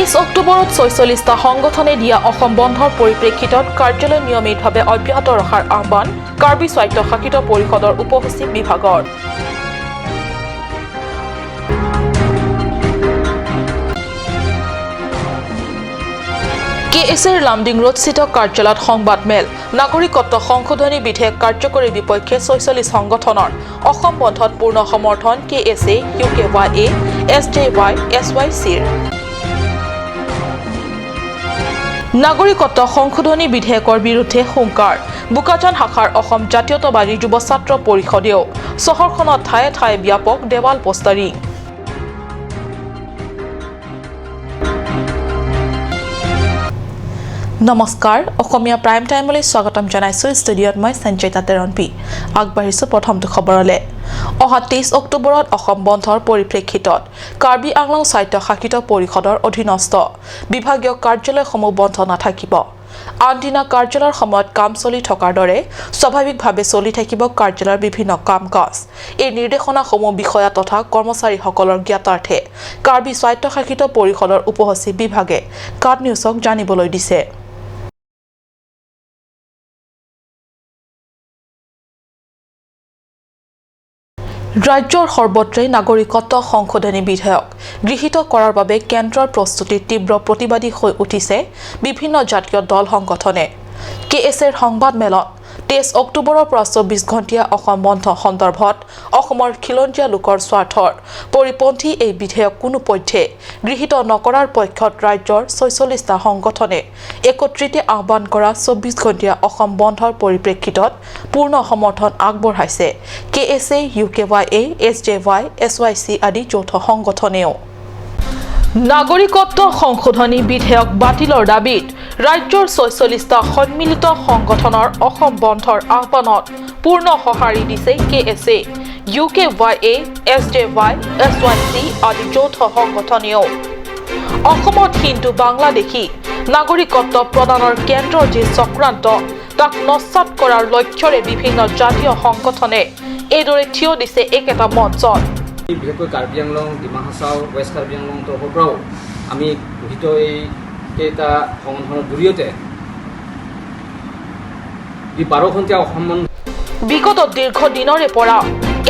23 অক্টোবৰত 46টা সংগঠনে দিয়া অসম বন্ধৰ পৰিপ্ৰেক্ষিতত কাৰ্যালয় নিয়মিতভাৱে অব্যাহত ৰখাৰ আহ্বান কাৰ্বি স্বায়ত্তশাসিত পৰিষদৰ উপসচিব বিভাগৰ। কে এছ এৰ লামডিং ৰোডস্থিত কাৰ্যালয়ত সংবাদমেল। নাগৰিকত্ব সংশোধনী বিধেয়ক কাৰ্যকৰীৰ বিপক্ষে 46 সংগঠনৰ অসম বন্ধত পূৰ্ণ সমৰ্থন K S A, U K Y A, S J Y, S Y চিৰ। নাগৰিকত্ব সংশোধনী বিধেয়কৰ বিৰুদ্ধে হুংকাৰ বোকাজান শাখাৰ অসম জাতীয়তাবাদী যুৱ ছাত্ৰ পৰিষদেও। চহৰখনত ঠায়ে ঠায়ে ব্যাপক দেৱাল পোষ্টাৰিং। নমস্কাৰ, অসমীয়া প্ৰাইম টাইমলৈ স্বাগতম জনাইছোঁ। ষ্টুডিঅ'ত মই সঞ্চয়িতা তেৰণপি। আগবাঢ়িছোঁ প্ৰথমটো খবৰলৈ। অহা 23 অক্টোবৰত অসম বন্ধৰ পৰিপ্ৰেক্ষিতত কাৰ্বি আংলং স্বায়ত্তশাসিত পৰিষদৰ অধীনস্থ বিভাগীয় কাৰ্যালয়সমূহ বন্ধ নাথাকিব। আনদিনা কাৰ্যালয়ৰ সময়ত কাম চলি থকাৰ দৰে স্বাভাৱিকভাৱে চলি থাকিব কাৰ্যালয়ৰ বিভিন্ন কাম কাজ। এই নিৰ্দেশনাসমূহ বিষয়া তথা কৰ্মচাৰীসকলৰ জ্ঞাতাৰ্থে কাৰ্বি স্বায়ত্তশাসিত পৰিষদৰ উপসচিব বিভাগে কাট নিউজক জানিবলৈ দিছে। ৰাজ্যৰ সৰ্বত্ৰে নাগৰিকত্ব সংশোধনী বিধেয়ক গৃহীত কৰাৰ বাবে কেন্দ্ৰৰ প্ৰস্তুতিত তীব্ৰ প্ৰতিবাদী হৈ উঠিছে বিভিন্ন জাতীয় দল সংগঠনে। কে এছ এৰ সংবাদমেলত 23 অক্টোবৰৰ পৰা 24 ঘণ্টীয়া অসম বন্ধ সন্দৰ্ভত অসমৰ খিলঞ্জীয়া লোকৰ স্বাৰ্থৰ পৰিপন্থী এই বিধেয়ক কোনোপধ্যে গৃহীত নকৰাৰ পক্ষত ৰাজ্যৰ 46টা সংগঠনে একত্ৰিতে আহ্বান কৰা 24 ঘণ্টীয়া অসম বন্ধৰ পৰিপ্ৰেক্ষিতত পূৰ্ণ সমৰ্থন আগবঢ়াইছে K S A, U K Y A, S J Y, S Y C আদি যৌথ সংগঠনেও। নাগৰিকত্ব সংশোধনী বিধেয়ক বাতিলৰ দাবীত ৰাজ্যৰ 46টা সন্মিলিত সংগঠনৰ অসম বন্ধৰ আহ্বানত পূৰ্ণ সঁহাৰি দিছে K S A, U K Y A, S J Y, S Y C আদি যৌথ সংগঠনেও। অসমত হিন্দু বাংলাদেশী নাগৰিকত্ব প্ৰদানৰ কেন্দ্ৰৰ যি চক্ৰান্ত, তাক নস্যাৎ কৰাৰ লক্ষ্যৰে বিভিন্ন জাতীয় সংগঠনে এইদৰে থিয় দিছে একেটা মঞ্চত। বিশেষকৈ কাৰ্বি আংলং, ডিমা হাছাও, ৱেষ্ট কাৰ্বি আংলং তৰফৰ পৰাও আমি গঠিত এই কেইটা সংগঠনৰ জৰিয়তে এই 12 ঘণ্টীয়া অসম বন্ধ বিগত দীৰ্ঘদিনৰে পৰা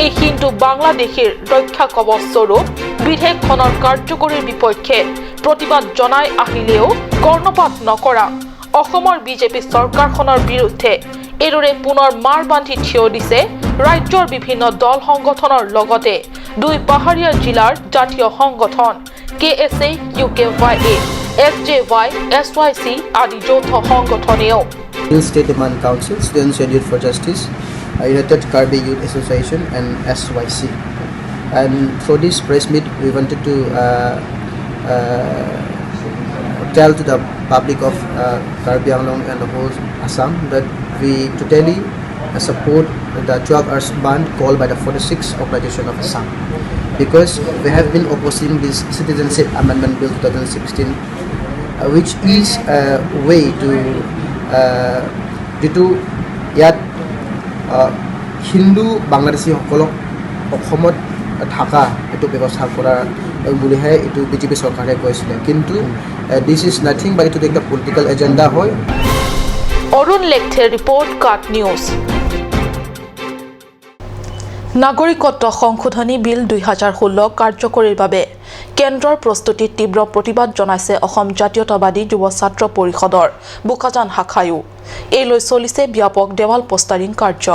এই হিন্দু বাংলাদেশীৰ ৰক্ষা কৱচ স্বৰূপ বিধেয়কখনৰ কাৰ্যকৰীৰ বিপক্ষে প্ৰতিবাদ জনাই আহিলেও কৰ্ণপাত নকৰা অসমৰ বিজেপি চৰকাৰখনৰ বিৰুদ্ধে এইদৰে পুনৰ মাৰ বান্ধি থিয় দিছে ৰাজ্যৰ বিভিন্ন দল সংগঠনৰ লগতে দুই পাহাৰীয়া জিলাৰ জাতীয় সংগঠন K S A, U K Y A, S J Y, S Y C আদি যৌথ সংগঠনেও। Hill State Demand Council, Students Union for Justice, United Karbi Youth Association, and SYC. And through this press meet, we wanted to tell to the public of Karbi Anglong and the whole Assam that we totally support the 12 hours ban called by the 46 organization of Assam, because we have been opposing this Citizenship Amendment Bill 2016, which is a way to যিটো ইয়াত হিন্দু বাংলাদেশীসকলক অসমত থকা এইটো ব্যৱস্থা কৰাৰ বুলিহে এইটো BJP চৰকাৰে কৈছিলে। কিন্তু this is nothing but এইটো একটা পলিটিকেল এজেণ্ডা হয়। অৰুণ লেখথেৰ ৰিপৰ্ট, কাট নিউজ। নাগৰিকত্ব সংশোধনী বিল 2016 কাৰ্যকৰীৰ বাবে কেন্দ্ৰৰ প্ৰস্তুতিত তীব্ৰ প্ৰতিবাদ জনাইছে অসম জাতীয়তাবাদী যুৱ ছাত্ৰ পৰিষদৰ বোকাজান শাখায়ো। এই লৈ চলিছে ব্যাপক দেৱাল পোষ্টাৰিং কাৰ্য।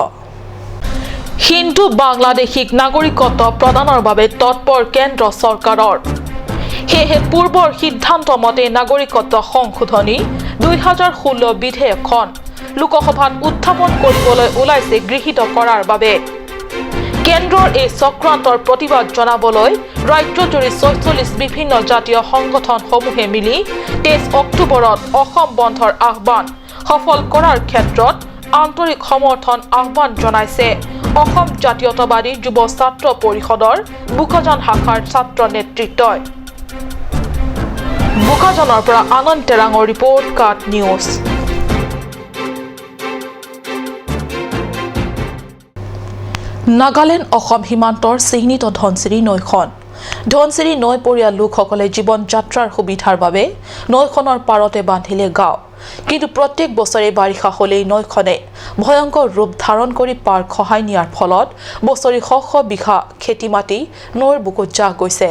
হিন্দু বাংলাদেশীক নাগৰিকত্ব প্ৰদানৰ বাবে তৎপৰ কেন্দ্ৰ চৰকাৰৰ। সেয়েহে পূৰ্বৰ সিদ্ধান্ত মতে নাগৰিকত্ব সংশোধনী 2016 বিধেয়কখন লোকসভাত উত্থাপন কৰিবলৈ ওলাইছে গৃহীত কৰাৰ বাবে। কেন্দ্ৰৰ এই চক্ৰান্তৰ প্ৰতিবাদ জনাবলৈ ৰাজ্যজুৰি 46 বিভিন্ন জাতীয় সংগঠনসমূহে মিলি 23 অক্টোবৰত অসম বন্ধৰ আহ্বান সফল কৰাৰ ক্ষেত্ৰত আন্তৰিক সমৰ্থন আহ্বান জনাইছে অসম জাতীয়তাবাদী যুৱ ছাত্ৰ পৰিষদৰ বোকাজান শাখাৰ ছাত্ৰ নেতৃত্বই। বোকাজানৰ পৰা আনন্দ টেৰাঙৰ ৰিপৰ্ট, কাট নিউজ। নাগালেণ্ড অসম সীমান্তৰ চিহ্নিত ধনশিৰি নৈখন ধনশিৰি নৈপৰীয়া লোকসকলে জীৱন যাত্ৰাৰ সুবিধাৰ বাবে নৈখনৰ পাৰতে বান্ধিলে গাঁও। কিন্তু প্ৰত্যেক বছৰে বাৰিষা হ'লেই নৈখনে ভয়ংকৰ ৰূপ ধাৰণ কৰি পাৰ খহাই নিয়াৰ ফলত বছৰি শ শ বিঘা খেতি মাটি নৈৰ বুকুত জাহ গৈছে।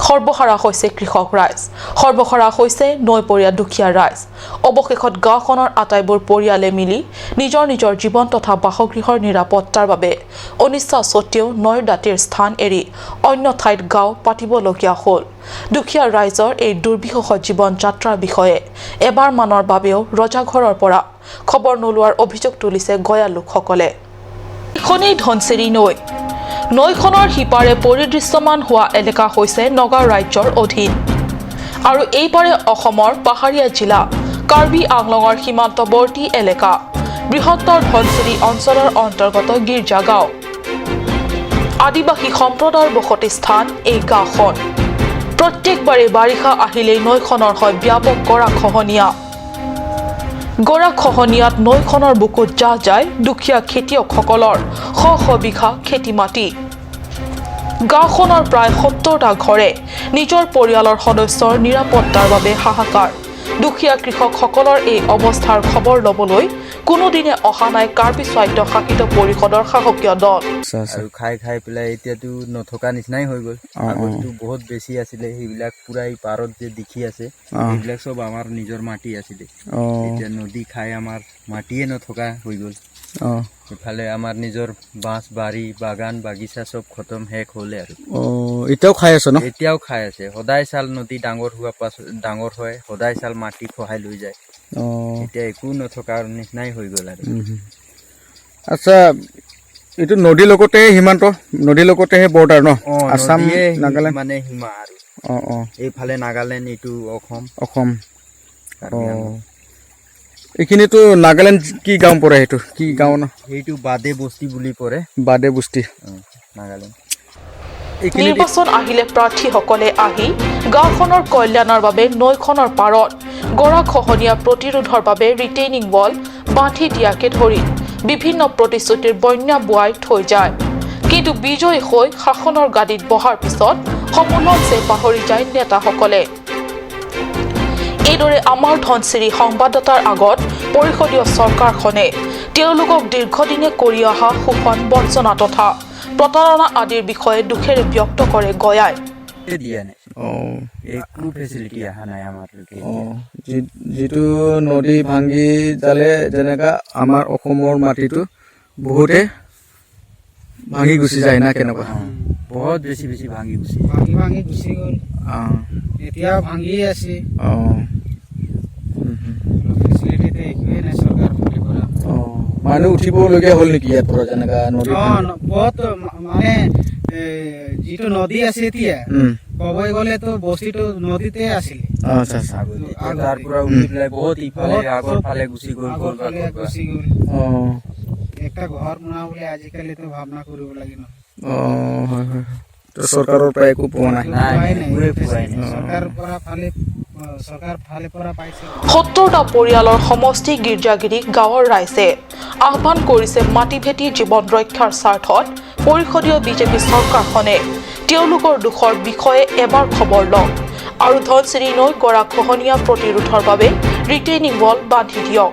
সৰ্বহাৰা হৈছে কৃষক ৰাইজ, সৰ্বহাৰা হৈছে নৈপৰীয়া দুখীয়া ৰাইজ। অৱশেষত গাঁওখনৰ আটাইবোৰ পৰিয়ালে মিলি নিজৰ নিজৰ জীৱন তথা বাসগৃহৰ নিৰাপত্তাৰ বাবে অনিচ্ছা স্বত্তেও নৈৰ দাঁতিৰ স্থান এৰি অন্য ঠাইত গাঁও পাতিবলগীয়া হ'ল। দুখীয়া ৰাইজৰ এই দুৰ্বিষহ জীৱন যাত্ৰাৰ বিষয়ে এবাৰমানৰ বাবেও ৰজাঘৰৰ পৰা খবৰ নোলোৱাৰ অভিযোগ তুলিছে গয়া লোকসকলে। এইখনেই ধনশিৰি নৈ। নৈখনৰ সিপাৰে পৰিদৃশ্যমান হোৱা এলেকা হৈছে নগাঁও ৰাজ্যৰ অধীন আৰু এইপাৰে অসমৰ পাহাৰীয়া জিলা কাৰ্বি আংলঙৰ সীমান্তৱৰ্তী এলেকা বৃহত্তৰ ধনশিৰি অঞ্চলৰ অন্তৰ্গত গীৰ্জা গাঁও। আদিবাসী সম্প্ৰদায়ৰ বসতি স্থান এই গাঁওখন। প্ৰত্যেকবাৰে বাৰিষা আহিলেই নৈখনৰ হয় ব্যাপক গৰাখহনীয়া। গৰাখহনীয়াত নৈখনৰ বুকুত জাহ যায় দুখীয়া খেতিয়কসকলৰ শ শ বিঘা খেতি মাটি। গাঁওখনৰ প্ৰায় 70টা ঘৰে নিজৰ পৰিয়ালৰ সদস্যৰ নিৰাপত্তাৰ বাবে হাহাকাৰ। দুখীয়া কৃষকসকলৰ এই অৱস্থাৰ খবৰ ল'বলৈ কোনোদিনে অহা নাই কাৰ্বি স্বায়ত্ত শাসিত পৰিষদৰ শাসকীয় দল। আৰু খাই খাই পেলাই এতিয়াতো নথকা নিচিনাই হৈ গ'ল। আগততো বহুত বেছি আছিলে, সেইবিলাক পুৰা এই পাৰত যে দেখি আছে সেইবিলাক চব আমাৰ নিজৰ মাটি আছিলে। এতিয়া নদী খাই আমাৰ মাটিয়ে নথকা হৈ গ'ল। ইফালে আমাৰ নিজৰ বাঁহ বাৰী বাগান বাগিচা চব খতম শেষ হ'লে আৰু। এতিয়াও খাই আছে ন? এতিয়াও খাই আছে। সদায় চাল নদী ডাঙৰ হোৱাৰ পাছত ডাঙৰ হয়, সদায় চাল মাটি খহাই লৈ যায়। এতিয়া একো নথকাৰ নিচিনাই হৈ গ'ল আৰু। আচ্ছা, এইটো নদীৰ লগতে সীমান্ত, নদীৰ লগতেহে বৰ্ডাৰ ন? আছাম নাগালেণ্ড মানে সীমা আৰু। এইফালে নাগালেণ্ড, এইটো অসম। অসম। এইখিনিতো নাগালেণ্ড কি গাঁও পৰে? সেইটো কি গাঁও ন? সেইটো বাদে বস্তি বুলি পৰে। বাদে বস্তি, নাগালেণ্ড। নিৰ্বাচন আহিলে প্ৰাৰ্থীসকলে আহি গাঁওখনৰ কল্যাণৰ বাবে নৈখনৰ পাৰত গৰাখহনীয়া প্ৰতিৰোধৰ বাবে ৰিটেইনিং ৱাল বান্ধি দিয়াকে ধৰি বিভিন্ন প্ৰতিশ্ৰুতিৰ বন্যা বোৱাই থৈ যায়। কিন্তু বিজয়ী হৈ শাসনৰ গাদীত বহাৰ পিছত সমূলঞ্চে পাহৰি যায় নেতাসকলে। এইদৰে আমাৰ ধনশিৰি সংবাদদাতাৰ আগত পৰিষদীয় চৰকাৰখনে তেওঁলোকক দীৰ্ঘদিনে কৰি অহা শোষণ, বঞ্চনা তথা প্ৰতাৰণা আদিৰ বিষয়ে দুখেৰে ব্যক্ত কৰে গয়াই। যিটো নদী ভাঙি যালে যেনেকা আমাৰ অসমৰ মাটিটো বহুতে ভাঙি গুচি যায় না কেনেকুৱা? বহুত বেছি বেছি ভাঙি গুচি ভাঙি ভাঙি গুচি গ'ল। এতিয়া ভাঙি আছে। মানুহ উঠিবলগীয়া হ'ল নেকি ইয়াৰ পৰা যেনেকা নদী? বহুত মানে যিটো নদী আছে এতিয়া ক'বই গ'লেতো বস্তিটো নদীতে আছিলে। তাৰ পৰা উঠি পেলাই বহুত ইফালে আগৰ ফালে গুচি গ'ল। গুচি গ'ল। একটা ঘৰ বনাবলৈ আজিকালিতো ভাৱনা কৰিব লাগে নহয়। হয় হয়। চৰকাৰৰ পৰা একো পোৱা নাই। 70টা পৰিয়ালৰ সমষ্টি গীৰ্জাগিৰি গাঁৱৰ ৰাইজে আহ্বান কৰিছে মাটি ভেটি জীৱন ৰক্ষাৰ স্বাৰ্থত পৰিষদীয় বিজেপি চৰকাৰখনে তেওঁলোকৰ দুখৰ বিষয়ে এবাৰ খবৰ লওক আৰু ধনশিৰি নৈ গৰাখহনীয়া প্ৰতিৰোধৰ বাবে ৰিটেইনিং ৱাল বান্ধি দিয়ক।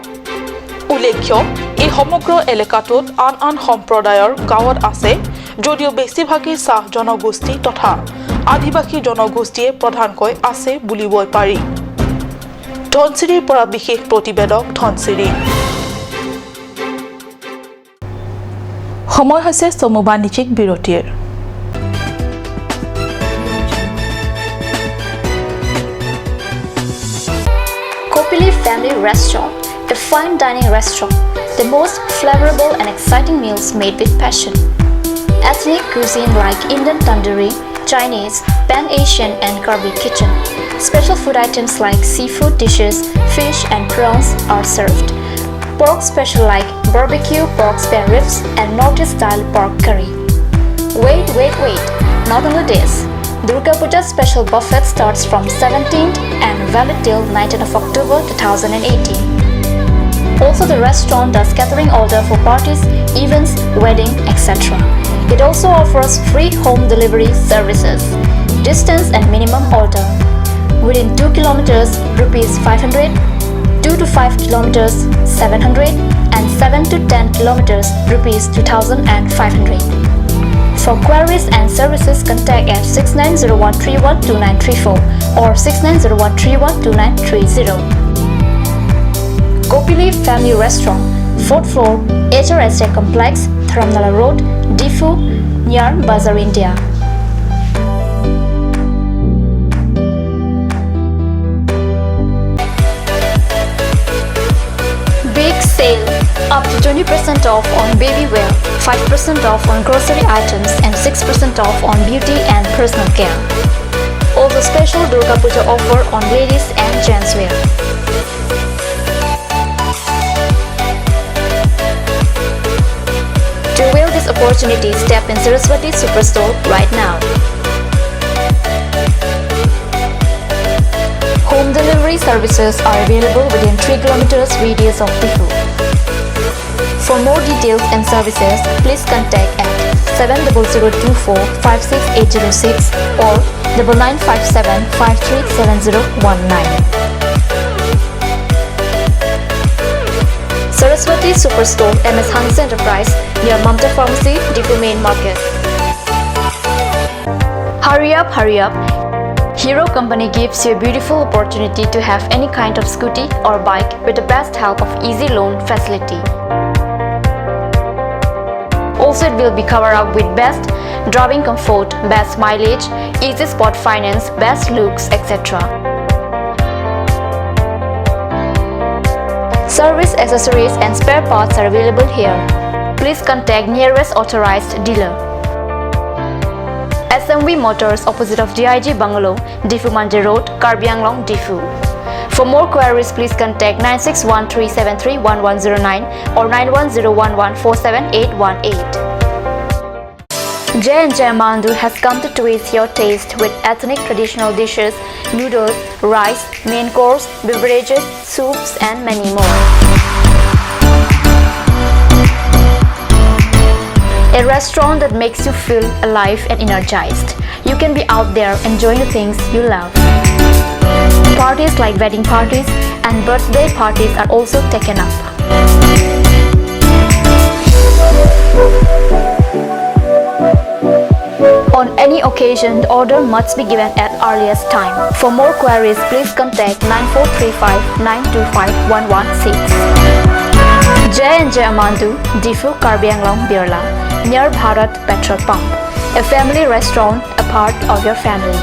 উল্লেখ্য, এই সমগ্ৰ এলেকাটোত আন আন সম্প্ৰদায়ৰ গাঁৱত আছে যদিও বেছিভাগেই চাহ জনগোষ্ঠী তথা আদিবাসী জনগোষ্ঠীয়ে প্ৰধানকৈ আছে বুলিবই পাৰি। ধনশিৰিৰ পৰা বিশেষ প্ৰতিবেদক ধনশিৰি। সময় হৈছে চমু বাণিজ্যিক বিৰতিৰ। Kopili Family Restaurant, a fine dining restaurant, the most flavorable and exciting meals made with passion. Ethnic cuisine like Indian tandoori, Chinese, Pan-Asian and Karbi kitchen. Special food items like seafood dishes, fish and prawns are served. Pork special like barbecue pork spare ribs and Northeast style pork curry. Wait, wait, wait! Not only this, Durga Puja special buffet starts from 17th and valid till 19th of October 2018. Also, the restaurant does catering order for parties, events, wedding, etc. It also offers free home delivery services. Distance and minimum order. Within 2 kilometers, rupees 500, 2 to 5 kilometers, 700, and 7 to 10 kilometers, rupees 2500. For queries and services, contact at 6901312934 or 6901312930. Kopili Family Restaurant, 4th floor, HRSA Complex, Dharamnala Road, Diphu, near Bazaar India. Big sale! Up to 20% off on baby wear, 5% off on grocery items and 6% off on beauty and personal care. Also special Durga Puja offer on ladies and gents wear. To avail this opportunity, step in Saraswati Superstore right now. Home delivery services are available within 3 kilometers radius of Diphu. For more details and services, please contact at 70024 56806 or 9957 537019. Saraswati Superstore, MS Hans Enterprise, near Mamta Pharmacy, Diphu Main Market. Hurry up, hurry up. Hero Company gives you a beautiful opportunity to have any kind of scooty or bike with the best help of easy loan facility. Also, it will be covered up with best driving comfort, best mileage, easy spot finance, best looks, etc. Service accessories and spare parts are available here. Please contact nearest authorized dealer. SMV Motors, opposite of DIG Bungalow, Diphu Mandir Road, Karbi Anglong, Diphu. For more queries, please contact 9613731109 or 9101147818. J&J Mandu has come to twist your taste with ethnic traditional dishes, noodles, rice, main course, beverages, soups and many more. A restaurant that makes you feel alive and energized. You can be out there enjoying the things you love. Parties like wedding parties and birthday parties are also taken up. On any occasion, the order must be given at earliest time. For more queries, please contact 9435 925 116. J&J Amandu, Diphu, Karbi Anglong, Birla, near Bharat Petrol Pump. A family restaurant, a part of your family.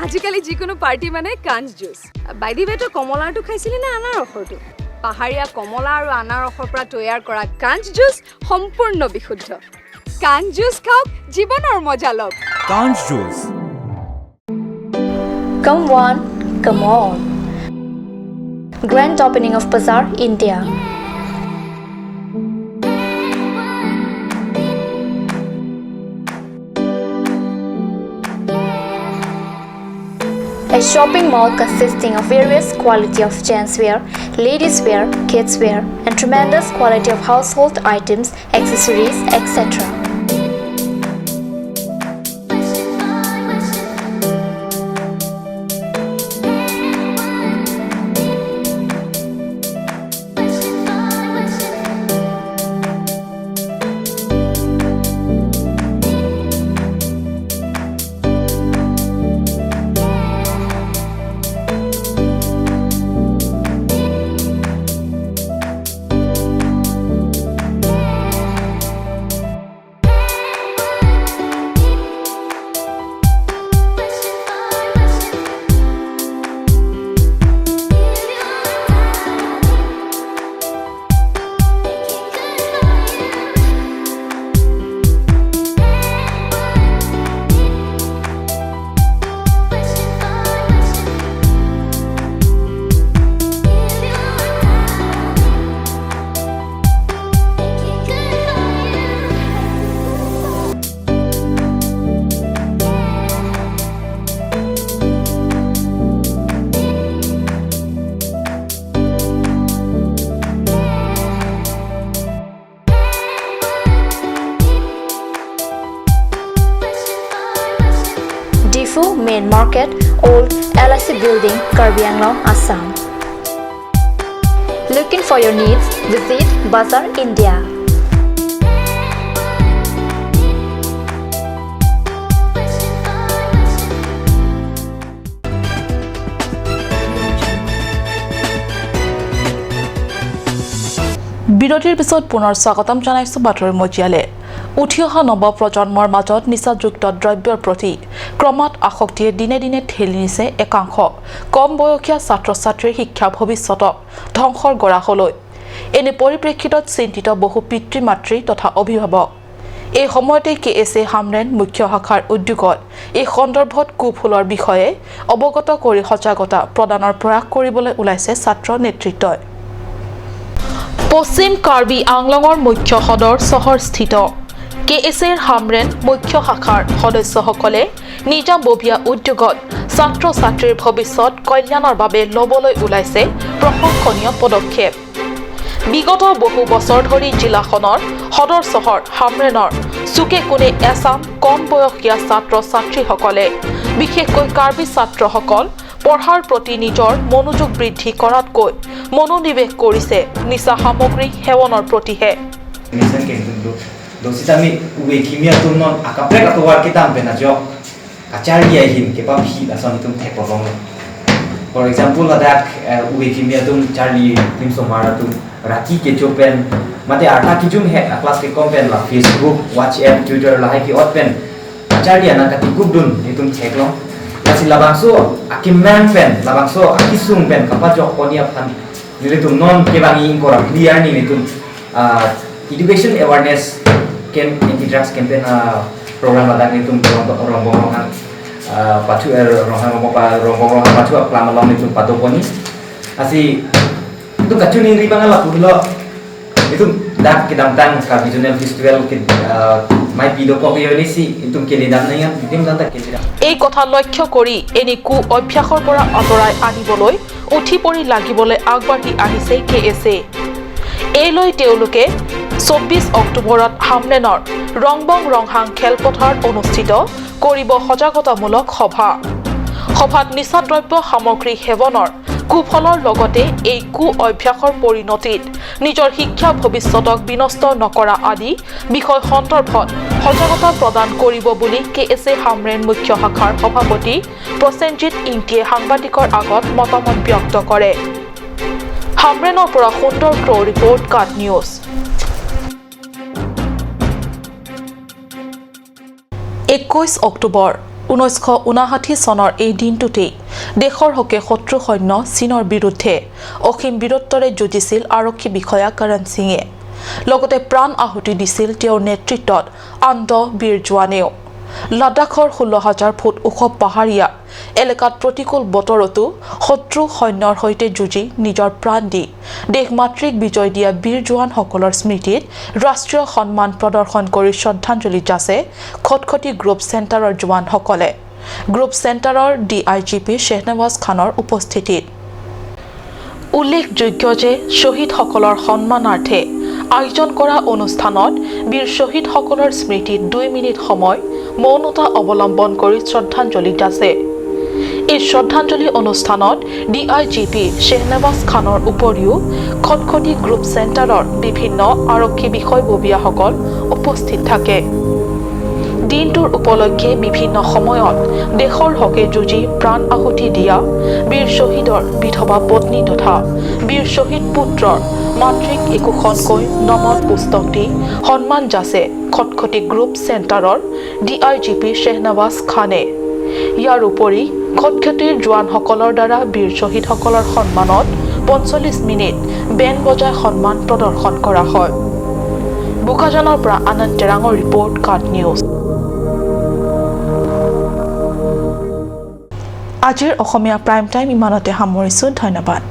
আজিকালি যিকোনো party মানে কাঞ্চ juice. By the ৱে, তই কমলাৰটো খাইছিলি নে আনাৰসৰটো? পাহাৰীয়া কমলা আৰু আনাৰসৰ পৰা তৈয়াৰ কৰা কাঞ্চ জুচ সম্পূৰ্ণ বিশুদ্ধ। কাঞ্চ জুচ খাওক, জীৱনৰ মজা লওক। কাঞ্চ juice. Come one, come all. Grand opening of Bazaar India. A shopping mall consisting of various quality of gents wear, ladies wear, kids wear, and tremendous quality of household items, accessories, etc. Diphu Main Market, Old LIC Building, Karbi Anglong, Assam. Looking for your needs? Visit Bazaar India. বিৰতিৰ পিছত পুনৰ স্বাগতম জনাইছো বাতৰি মজিয়ালে। উঠি অহা নৱপ্ৰজন্মৰ মাজত নিচাযুক্ত দ্ৰব্যৰ প্ৰতি ক্ৰমাৎ আসক্তিয়ে দিনে দিনে ঠেলি নিছে একাংশ কম বয়সীয়া ছাত্ৰ ছাত্ৰীৰ শিক্ষা ভৱিষ্যতক ধ্বংসৰ গৰাহলৈ। এনে পৰিপ্ৰেক্ষিতত চিন্তিত বহু পিতৃ মাতৃ তথা অভিভাৱক। এই সময়তে কে এছ এ হামৰেন মুখ্য শাখাৰ উদ্যোগত এই সন্দৰ্ভত কুফলৰ বিষয়ে অৱগত কৰি সজাগতা প্ৰদানৰ প্ৰয়াস কৰিবলৈ ওলাইছে ছাত্ৰ নেতৃত্বই। পশ্চিম কাৰ্বি আংলঙৰ মুখ্য সদৰ চহৰস্থিত কে এছ এৰ হামৰেন মুখ্য শাখাৰ সদস্যসকলে নিজাববীয়া উদ্যোগত ছাত্ৰ ছাত্ৰীৰ ভৱিষ্যত কল্যাণৰ বাবে ল'বলৈ ওলাইছে প্ৰশংসনীয় পদক্ষেপ। বিগত বহু বছৰ ধৰি জিলাখনৰ সদৰ চহৰ হামৰেনৰ চুকে কোণে এচাম কম বয়সীয়া ছাত্ৰ ছাত্ৰীসকলে বিশেষকৈ কাৰ্বি ছাত্ৰসকল পঢ়াৰ প্ৰতি নিজৰ মনোযোগ বৃদ্ধি কৰাতকৈ মনোনিৱেশ কৰিছে নিচা সামগ্ৰী সেৱনৰ প্ৰতিহে। For example, ladak uwe kimia tum Charlie tim somara tum raki ke chopen mate arta kijum he class ke kompen la Facebook, WhatsApp, Twitter la hai ki otpen Charlie ana katikubdun itum cheklong lasi labangso akimman pen labangso akisung pen kapajok konia phan niletum non kebangi ingkora clear ni nitum education awareness camp anti drugs campaign program ladak nitum rombong rombongan patu rohang rombong rohang patu plamalong nitum patoponi asi itu kacuni ribang la pulo itu dak kedamtang ka regional festival ke mai pido ko yoni si itu kelidam naya dim danta kelidam এই কথা লক্ষ্য কৰি এনে কু অভ্যাসৰ পৰা আঁতৰাই আনিবলৈ উঠি পৰি লাগিবলৈ আগবাঢ়ি আহিছে কে এছ এ। এই লৈ তেওঁলোকে 24 অক্টোবৰত হামৰেনৰ ৰংবং ৰংহাং খেলপথাৰত অনুষ্ঠিত কৰিব সজাগতামূলক সভা। সভাত নিচাদ্ৰব্য সামগ্ৰী সেৱনৰ কুফলৰ লগতে এই কু অভ্যাসৰ পৰিণতিত নিজৰ শিক্ষা ভৱিষ্যতক বিনষ্ট নকৰা আদি বিষয় সন্দৰ্ভত সজাগতা প্ৰদান কৰিব বুলি কে এছ এ হামৰেন মুখ্য শাখাৰ সভাপতি প্ৰসেনজিৎ ইংটিয়ে সাংবাদিকৰ আগত মতামত ব্যক্ত কৰে। হামৰেনৰ পৰা সুন্দৰ ক্ৰ' ৰিপৰ্ট, কাট নিউজ। 21 অক্টোবৰ 1959 চনৰ এই দিনটোতেই দেশৰ হকে শত্ৰু সৈন্য চীনৰ বিৰুদ্ধে অসীম বীৰত্বৰে যুঁজিছিল আৰক্ষী বিষয়া কৰণ সিঙে। লগতে প্ৰাণ আহুতি দিছিল তেওঁৰ নেতৃত্বত আন 10 বীৰ জোৱানেও। লাডাখৰ 16,000 ফুট ওখ পাহাৰীয়া এলেকাত প্ৰতিকূল বতৰতো শত্ৰু সৈন্যৰ সৈতে যুঁজি নিজৰ প্ৰাণ দি দেশ মাতৃক বিজয় দিয়া বীৰ জোৱানসকলৰ স্মৃতিত ৰাষ্ট্ৰীয় সন্মান প্ৰদৰ্শন কৰি শ্ৰদ্ধাঞ্জলি যাচে খটখটি গ্ৰুপ চেণ্টাৰৰ জোৱানসকলে। গ্ৰুপ চেণ্টাৰৰ DIGP Shahnawaz খানৰ উপস্থিতিত। উল্লেখযোগ্য যে শ্বহীদসকলৰ সন্মানাৰ্থে আয়োজন কৰা অনুষ্ঠানত বীৰ শ্বহীদসকলৰ স্মৃতিত 2 মিনিট সময় মৌনতা অৱলম্বন কৰি শ্ৰদ্ধাঞ্জলি যাচে। এই শ্ৰদ্ধাঞ্জলি অনুষ্ঠানত DIGP Shahnawaz খানৰ উপৰিও খটখটি গ্ৰুপ চেণ্টাৰৰ বিভিন্ন আৰক্ষী বিষয়ববীয়াসকল উপস্থিত থাকে। দিনটোৰ উপলক্ষে বিভিন্ন সময়ত দেশৰ হকে যুঁজি প্ৰাণ আহুতি দিয়া বীৰ শ্বহীদৰ বিধৱা পত্নী তথা বীৰ শ্বহীদ পুত্ৰৰ মাতৃক একোখনকৈ নমন পুস্তক দি সন্মান যাচে খটখটি গ্ৰুপ চেণ্টাৰৰ DIGP Shahnawaz খানে। ইয়াৰ উপৰি খটখটিৰ জোৱানসকলৰ দ্বাৰা বীৰ শ্বহীদসকলৰ সন্মানত 45 মিনিট বেণ্ড বজাই সন্মান প্ৰদৰ্শন কৰা হয়। বোকাজানৰ পৰা আনন্দ টেৰাঙৰ ৰিপৰ্ট, কাট নিউজ। আজিৰ অসমীয়া প্ৰাইম টাইম ইমানতে সামৰিছোঁ। ধন্যবাদ।